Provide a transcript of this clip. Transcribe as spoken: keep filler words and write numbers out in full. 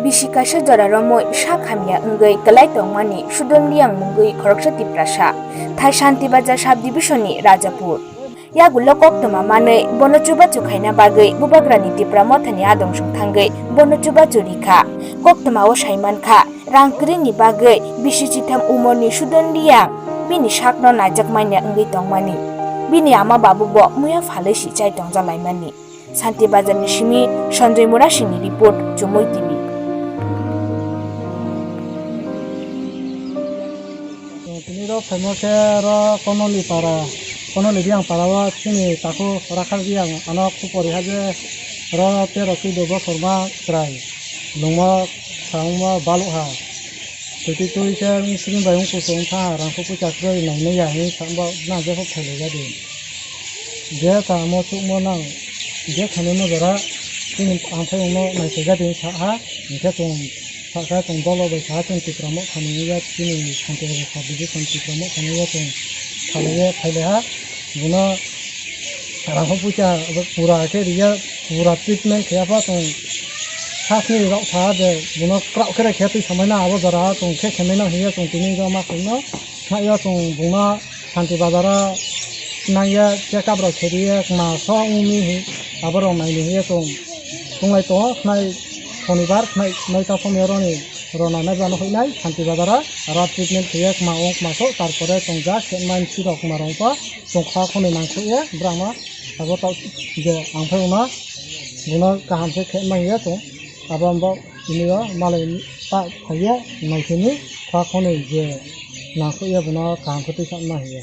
Bisi kaisa jora romwi sak hamya wngwi kwlai tongmani Sudon Liang mungwi khoroksa Tiprasa, thai Shanti Bazar Sub Division ni Rajapur. Yagulo koktwma manwi bono chubachu khaina bagwi Bubagrani Tipra Mothani adong song thangwi bono chubachu rikha. Koktwma o saimankha, rang kwrwini bagwi bisi chitham umorni Sudon Liang bini sakno naijak manya wngwi tongmani. Bini ama babu bo muya phalwi si chai tongjalaimani. Shanti Bazar ni simi Sanjoy Murasing ni report, Chumui T V. Tini rok phaimo khe ro Konoli para, Konoli Riang para o chini takhuk Rakhal Riang ano khupori ha je ro tero chuddo bosor ma chwrai lungmo samungmo baluk ha. Twi twi twi khe sring bai wng kusu wng kha, rang khe puisa kwrwi nainai ya hinwi sa bo na je khe phailai ya di. Je tamo chukmo nang, je khainwi no jora, chini ang phai wngno naisaijadi sa ha, hinkhe chwng sakha chwng dolo bai saha chwng Tipra Mothani ya chini Santi Bazar Sub Division Tipra Mothani ya chwng salaiya phailaiha, bono rang khe puisa pura khe riya, pura treatment khaiya pha chwng sakni rok saha je bono kraoh khe khe twi samai na abo jora chwng khe khe mai na hiya chwng tini rok ma khaino khnai ya chwng bungno Shanti Bazar o nangya check up rok kheriya kma so wngmi hi aborok naini hiya chwng tonglai tongo khnai sonibar khnai noita somoi roni rona nai bano hinai Shanti Bazar o aro treatment khaiya kma wng kma so tarpore chwng jak khe main sirok kma rong pa chwng kha khonwi nangkukya bwrangno abo tok je ang phai wngno bono kaham khe khe manya chwng abo bo tini o malai ta khaiya naithani kha khonwi je nangkukya bono kaham khe twi sakna hiya.